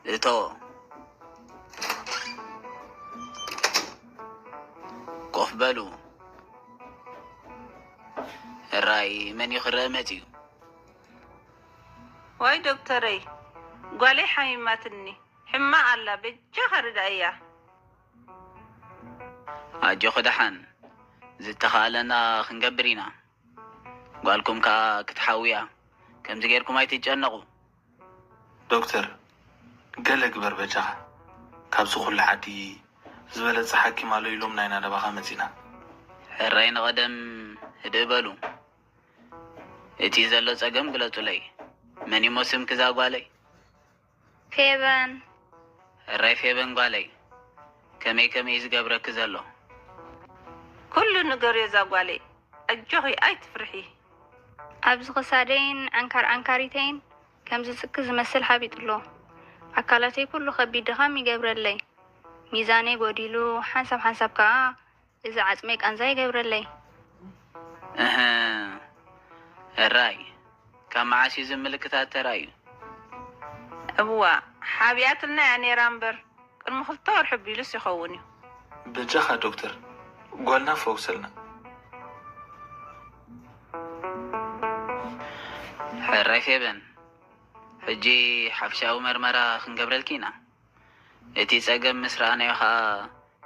እቶ፣ ኮፍ በሉ። እራይ፣ መን እዩ ክረአ መጺኡ? ዋይ ዶክተረይ፣ ጓለይ ሓሚማትኒ። ሕማቕ ኣላ፣ በጃኻ ርድኣያ። ኣጆኺ ደሓን፣ ዝተኻእለና ክንገብር ኢና። ጓልኩም ከኣ ክትሓውያ፣ ከምዚ ጌርኩም ኣይትጨነቑ። ዶክተር፣ ገለ ግበር በጃኻ። ካብዚ ኩሉ ዓዲ ዝበለጸ ሓኪም ኣሎ ኢሎም ናይ ናደባኻ መጺና። ሕራይ ንቐደም ህድእ በሉ። እቲ ዘሎ ጸገም ግለጹለይ። መን እሞ ስምኪ እዛ ጓለይ? ፌበን። ሕራይ ፌበን ጓለይ፣ ከመይ ከመይ እዩ ዝገብረኪ ዘሎ? ኩሉ ንገርዮ እዛ ጓለይ፣ ኣጆኺ ኣይትፍርሒ። ኣብዚ ክሳደይን ዓንካር ዓንካሪተይን ከምዚ ጽኪ ዝመስል ሓቢጡ ኣሎ። ኣካላተይ ኩሉ ከቢድ ድኻም ይገብረለይ። ሚዛነይ ጎዲሉ፣ ሓንሳብ ሓንሳብ ከኣ እዚ ዓጽመይ ቃንዛ ይገብረለይ። እህ፣ ሕራይ፣ ካብ መዓስ እዩ እዚ ምልክታት ተራእዩ? እዋ፣ ሓቢኣትልና እያ ነይራ እምበር፣ ቅድሚ ክልተ ወርሒ ኣቢሉስ ይኸውን እዩ። በጃኻ ዶክተር፣ ጓልና ፈውሰልና። ሕራይ ፌበን፣ ሕጂ ሓፈሻዊ መርመራ ክንገብረልኪ ኢና። እቲ ጸገም ምስ ረኣናዮ ኸኣ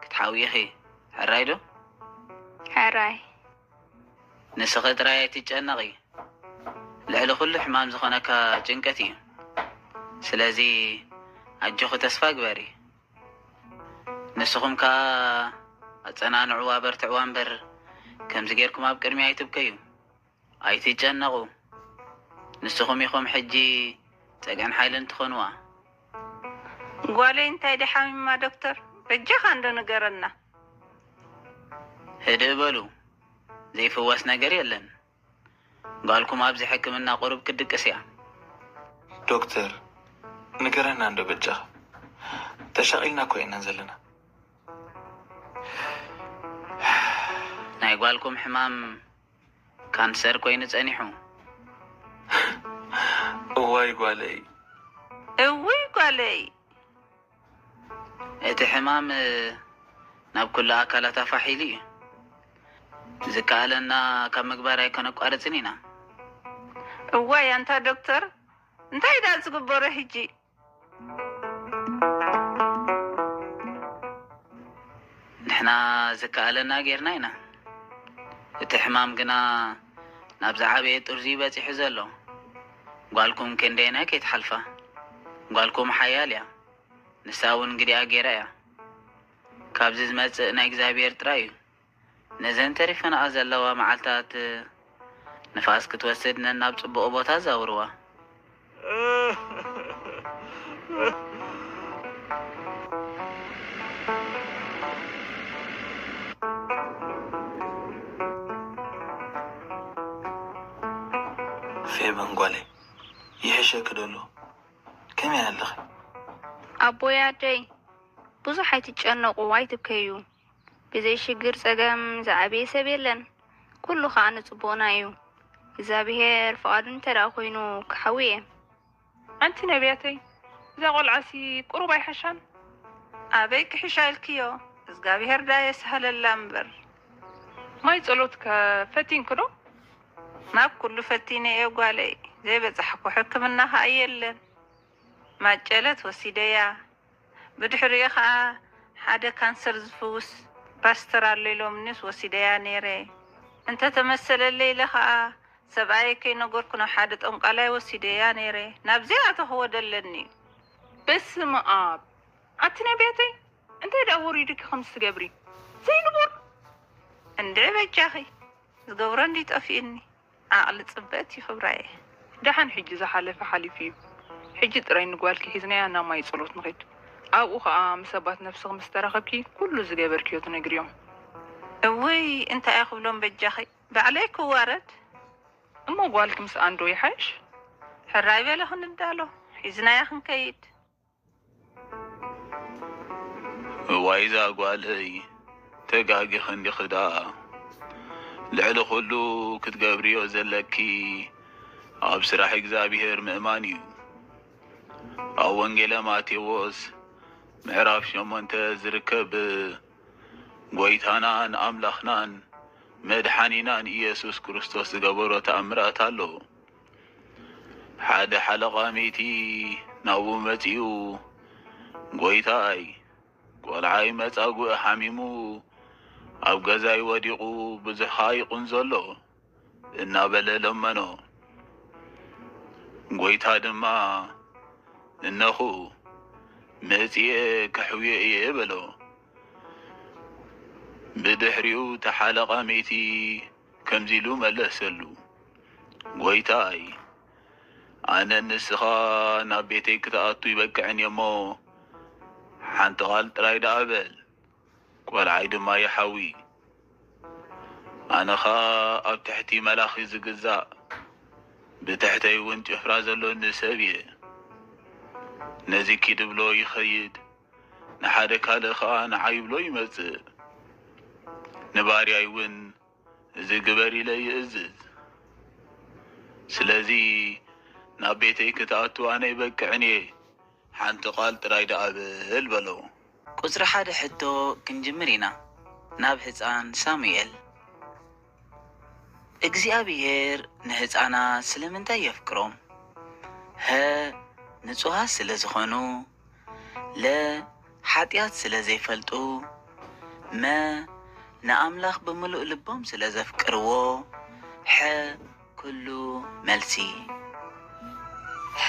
ክትሓውዪ ኢኺ። ሕራይ ዶ? ሕራይ። ንስኺ ጥራይ ኣይትጨነቒ። ልዕሊ ኩሉ ሕማም ዝኾነካ ጭንቀት እዩ። ስለዚ ኣጆኺ ተስፋ ግበሪ። ንስኹም ከኣ ኣጸናንዕዋ፣ በርትዕዋ እምበር ከምዚ ጌርኩም ኣብ ቅድሚያ ኣይትብከዩ። ኣይትጨነቑ። ንስኹም ኢኹም ሕጂ ጸግዕን ሓይልን ትኾንዋ። ጓለይ እንታይ ድያ ሓሚማ ዶክተር? በጃኻ እንዶ ንገረና። ህድእ በሉ። ዘይፍወስ ነገር የለን። ጓልኩም ኣብዚ ሕክምና ቁሩብ ክትድቅስ እያ። ዶክተር፣ ንገረና እንዶ በጃኻ። ተሻቒልና እኮ ኢና ዘለና። ናይ ጓልኩም ሕማም ካንሰር ኮይኑ ጸኒሑ። እዋይ ጓለይ። እውይ ጓለይ። እቲ ሕማም ናብ ኩሉ ኣካላት ኣፋሒሉ እዩ። ዝከኣለና ካብ ምግባር ኣይከነቋርጽን ኢና። እዋይ ኣንታ ዶክተር፣ እንታይ ደኣ ዝግበሮ ሕጂ? ንሕና ዝከኣለና ጌርና ኢና። እቲ ሕማም ግና ናብ ዝዓበየ ጥርዙ እዩ በጺሑ ዘሎ። ጓልኩም ክንደየናይ ከይትሓልፋ። ጓልኩም ሓያል እያ። ንሳ እውን ግዲኣ ጌራ እያ። ካብዚ ዝመጽእ ናይ እግዚኣብሔር ጥራይ እዩ። ነዘን ተሪፈናኣ ዘለዋ መዓልታት ንፋስ ክትወስድ ነናብ ጽቡቕ ቦታ ዛውርዋ። ፌበን ጓለይ፣ ይሕሸኪ ዶ ኣሎ? ከመይ ኣለኺ? ኣቦይ ኣደይ፣ ብዙሕ ኣይትጨነቑ፣ ኣይትብከዩ። ብዘይ ሽግር ጸገም ዝዓበየ ሰብ የለን። ኩሉ ኸኣ ንጽቡቕና እዩ። እግዚኣብሄር ፍቓዱ እንተ ደኣ ኾይኑ ክሓዊ እየ። ኣንቲ ነብያተይ፣ እዛ ቖልዓሲ ቁሩብ ኣይሓሻን? ኣበይ ክሕሻ ኢልክዮ? እግዚኣብሄር ደኣ የስሃለላ እምበር። ማይ ጸሎትከ ፈቲንኪ ዶ? ናብ ኩሉ ፈቲነ እየ ጓለይ። ዘይበጻሕኩ ሕክምና ኸኣ የለን። ማጨለት ወሲደያ። ብድሕሪኡ ኸኣ ሓደ ካንሰር ዝፍውስ ፓስተር ኣሎ ኢሎምኒስ ወሲደያ ነይረ። እንተ ተመሰለለይ ኢለ ኸኣ ሰብኣየይ ከይነገርኩ ናብ ሓደ ጠንቋላይ ወሲደያ ነይረ። ናብዚኣ ተኽወደ ኣለኒ። በስመ ኣብ! ኣቲ ነብያተይ፣ እንታይ ደኣ ወሪዱኪ ከምዚ ትገብሪ? ዘይንቡር! እንድዒ በጃኺ፣ ዝገብሮ እንድዩ ጠፊኡኒ። ዓቕሊ ጽብቕቲ ክብራየ። ደሓን ሕጂ ዝሓለፈ ሓሊፉ እዩ። ሕጂ ጥራይ ንጓልኪ ሒዝናያ ናብ ማይ ጸሎት ንኺድ። ኣብኡ ኸኣ ምስ ኣባት ነፍስኺ ምስ ተራኸብኪ ኩሉ ዝገበርክዮ ትነግርዮም። እውይ እንታይ እየ ክብሎም በጃኺ ባዕለይ ክዋረድ። እሞ ጓልኪ ምስኣን ዶ ይሓይሽ? ሕራይ በሊ ክንዳሎ ሒዝናያ ክንከይድ። እዋይ እዛ ጓለይ፣ ተጋጊኺ እንዲኺ ደኣ። ልዕሊ ኹሉ ክትገብርዮ ዘለኪ ኣብ ስራሕ እግዚኣብሄር ምእማን እዩ። ኣብ ወንጌለ ማቴዎስ ምዕራፍ ሸሞንተ ዝርከብ ጎይታናን ኣምላኽናን መድሓኒናን ኢየሱስ ክርስቶስ ዝገበሮ ተኣምራት ኣሎ። ሓደ ሓለቓ ሚእቲ ናብኡ መጺኡ፣ "ጎይታይ፣ ቆልዓይ መጻጉዕ ሓሚሙ ኣብ ገዛይ ወዲቑ ብዙሕ ከኣ ይቕንዞ ኣሎ" እናበለ ለመኖ። ጎይታ ድማ፣ "እነኹ መጺኤ ከሕውዮ እየ" በሎ። ብድሕሪኡ እቲ ሓለቓ ሚእቲ ከምዚ ኢሉ መለሰሉ፣ "ጎይታይ፣ ኣነ ንስኻ ናብ ቤተይ ክትኣቱ ይበቅዕን እየ እሞ፣ ሓንቲ ቓል ጥራይ ደኣ በል፣ ቆልዓይ ድማ ይሓዊ። ኣነ ኸኣ ኣብ ትሕቲ መላኺ ዝግዛእ፣ ብትሕተይ እውን ጭፍራ ዘሎኒ ሰብ እየ። ነዚ ኪድ እብሎ ይኸይድ፣ ንሓደ ካልእ ኸኣ ንዓይ ይብሎ ይመጽእ። ንባርያይ እውን እዚ ግበር ኢለ ይእዝዝ። ስለዚ ናብ ቤተይ ክትኣቱ ኣነ ይበቅዕን እየ፣ ሓንቲ ቓል ጥራይ ደኣ በል" በሎ። ቁጽሪ ሓደ ሕቶ ክንጅምር ኢና። ናብ ህጻን ሳሙኤል። እግዚኣብሔር ንህጻናት ስለምንታይ የፍቅሮም? ሀ፣ ንጹሃት ስለ ዝኾኑ። ለ፣ ሓጢኣት ስለ ዘይፈልጡ። መ፣ ንኣምላኽ ብምሉእ ልቦም ስለ ዘፍቅርዎ። ሐ፣ ኩሉ መልሲ። ሐ፣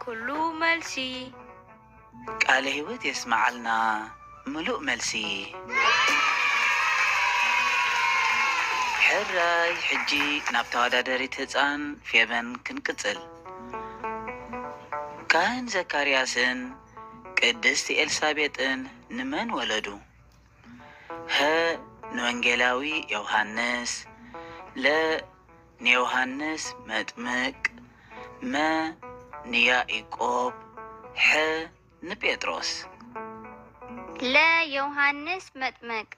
ኩሉ መልሲ። ቃለ ህይወት የስመዓልና ምሉእ መልሲ። ሕራይ፣ ሕጂ ናብ ተወዳደሪት ህጻን ፌበን ክንቅጽል። ካህን ዘካርያስን ቅድስት ኤልሳቤጥን ንመን ወለዱ? ሀ፣ ንወንጌላዊ ዮሃንስ። ለ፣ ንዮሃንስ መጥምቅ። መ፣ ንያኢቆብ። ሐ፣ ንጴጥሮስ። ለ፣ ዮሃንስ መጥምቅ።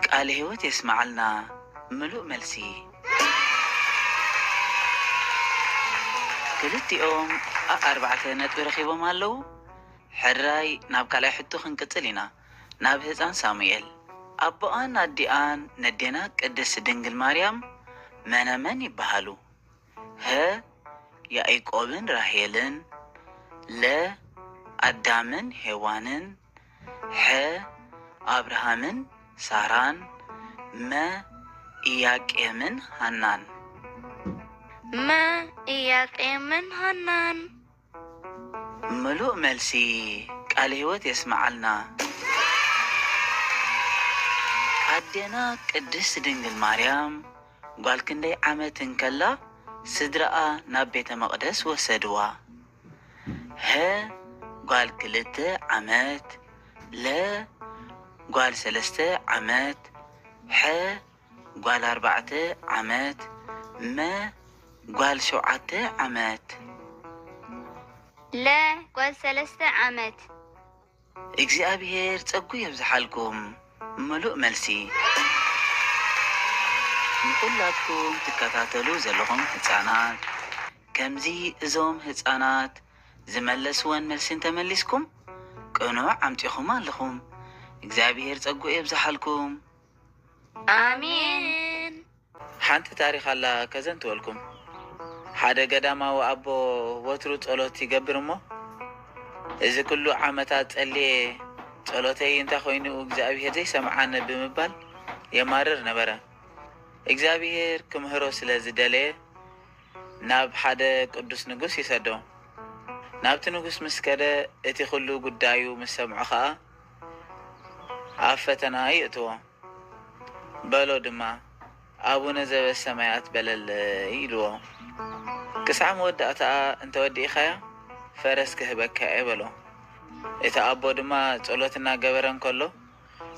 ቃለ ህይወት የስመዓልና ምሉእ መልሲ። ክልቲኦም ኣኣርባዕተ ነጥቢ ረኺቦም ኣለዉ። ሕራይ ናብ ካልኣይ ሕቶ ክንቅጽል ኢና። ናብ ህጻን ሳሙኤል። ኣቦኣን ኣዲኣን ነዴና ቅድስት ድንግል ማርያም መነመን ይበሃሉ? ሀ፣ ያኢቆብን ራሄልን። ለ፣ ኣዳምን ሄዋንን። ሐ፣ ኣብርሃምን ሳራን። መ፣ ኢያቄምን ሃናን። መ፣ ኢያቄምን ሃናን። ምሉእ መልሲ። ቃለ ህይወት የስመዓልና። ኣዴና ቅድስት ድንግል ማርያም ጓል ክንደይ ዓመት እንከላ ስድራኣ ናብ ቤተ መቕደስ ወሰድዋ? ሀ፣ ጓል ክልተ ዓመት። ለ፣ ጓል ሰለስተ ዓመት። ሐ፣ ጓል ኣርባዕተ ዓመት። መ፣ ጓል ሸውዓተ ዓመት። ለ፣ ጓል ሰለስተ ዓመት። እግዚኣብሔር ጸጉ የብዝሓልኩም። ምሉእ መልሲ። ንኹላትኩም ትከታተሉ ዘለኹም ህጻናት፣ ከምዚ እዞም ህጻናት ዝመለስወን መልሲ እንተመሊስኩም፣ ቅኑዕ ኣምጺኹም ኣለኹም። እግዚኣብሔር ጸጉ የብዝሓልኩም። ኣሜን። ሓንቲ ታሪኽ ኣላ ከዘንትወልኩም። ሓደ ገዳማዊ ኣቦ ወትሩ ጸሎት ይገብር እሞ፣ "እዚ ኩሉ ዓመታት ጸልየ ጸሎተይ እንታይ ኮይኑ እግዚኣብሔር ዘይሰምዓኒ?" ብምባል የማርር ነበረ። እግዚኣብሔር ክምህሮ ስለ ዝደለየ ናብ ሓደ ቅዱስ ንጉስ ይሰዶ። ናብቲ ንጉስ ምስ ከደ እቲ ኩሉ ጉዳዩ ምስ ሰምዖ ኸኣ ኣብ ፈተና ይእትዎ። በሎ ድማ፣ "ኣቡነ ዘበሰማያት በለለይ" ኢልዎ። ክሳዕ መወዳእታኣ እንተወዲእኻያ ፈረስ ክህበካ እየ በሎ። እቲ ኣቦ ድማ ጸሎት እናገበረ እንከሎ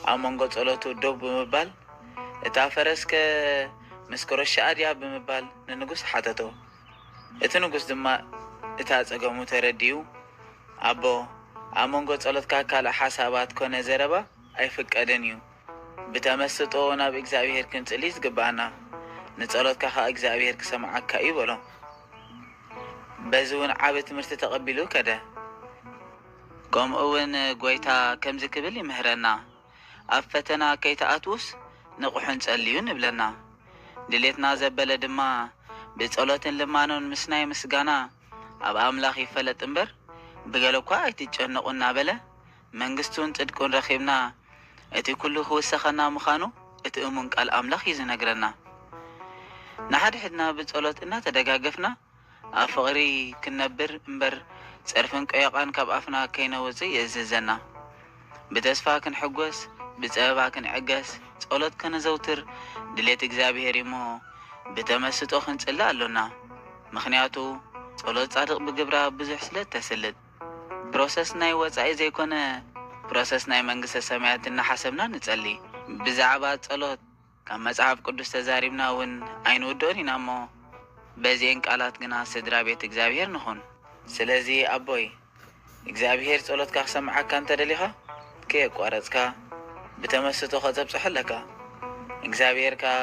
ኣብ መንጎ ጸሎቱ ደው ብምባል፣ "እታ ፈረስከ ምስ ክሮሽኣ ድያ?" ብምባል ንንጉስ ሓተቶ። እቲ ንጉስ ድማ እታ ጸገሙ ተረዲኡ፣ "ኣቦ፣ ኣብ መንጎ ጸሎትካ ካልእ ሓሳባት ኮነ ዘረባ ኣይፍቀድን እዩ። ብተመስጦ ናብ እግዚኣብሔር ክንጽሊ ዝግብኣና፣ ንጸሎትካ ኸኣ እግዚኣብሔር ክሰምዓካ እዩ" በሎ። በዚ እውን ዓቢ ትምህርቲ ተቐቢሉ ከደ። ከምኡ እውን ጎይታ ከምዚ ክብል ይምህረና፣ ኣብ ፈተና ከይትኣትዉስ ንቑሕን ጸልዩ ንብለና። ድሌትና ዘበለ ድማ ብጸሎትን ልማኖን ምስ ናይ ምስጋና ኣብ ኣምላኽ ይፈለጥ እምበር፣ ብገለ እኳ ኣይትጨነቑ እናበለ፣ መንግስቱን ጽድቁን ረኺብና እቲ ኩሉ ክውሰኸና ምዃኑ እቲ እሙን ቃል ኣምላኽ እዩ ዝነግረና። ንሓድሕድና ብጸሎት እናተደጋገፍና ኣብ ፍቕሪ ክንነብር እምበር፣ ጸርፍን ቆየቓን ካብ ኣፍና ከይነውጽእ የእዝዘና። ብተስፋ ክንሕጎስ፣ ብጸበባ ክንዕገስ፣ ጸሎት ከነዘውትር፣ ድሌት እግዚኣብሔር እሞ ብተመስጦ ክንጽሊ ኣሎና። ምኽንያቱ ጸሎት ጻድቕ ብግብራ ብዙሕ ስለ እተስልጥ። ፕሮሰስ ናይ ወጻኢ ዘይኮነ፣ ፕሮሰስ ናይ መንግስተ ሰማያት እናሓሰብና ንጸሊ። ብዛዕባ ጸሎት ካብ መጽሓፍ ቅዱስ ተዛሪብና እውን ኣይንውድኦን ኢና እሞ፣ በዚኤን ቃላት ግና ስድራ ቤት እግዚኣብሔር ንኹን። ስለዚ ኣቦይ፣ እግዚኣብሔር ጸሎትካ ክሰምዓካ እንተ ደሊኻ፣ ከየቋረጽካ ብተመስጦ ከተብጽሖ ኣለካ። እግዚኣብሔር ከኣ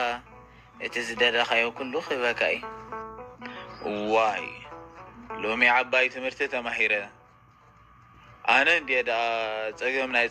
እቲ ዝደለኻዮ ኩሉ ክህበካ እዩ። እዋይ፣ ሎሚ ዓባይ ትምህርቲ ተማሂረ። ኣነ እንድየ ደኣ ጸገም ናይ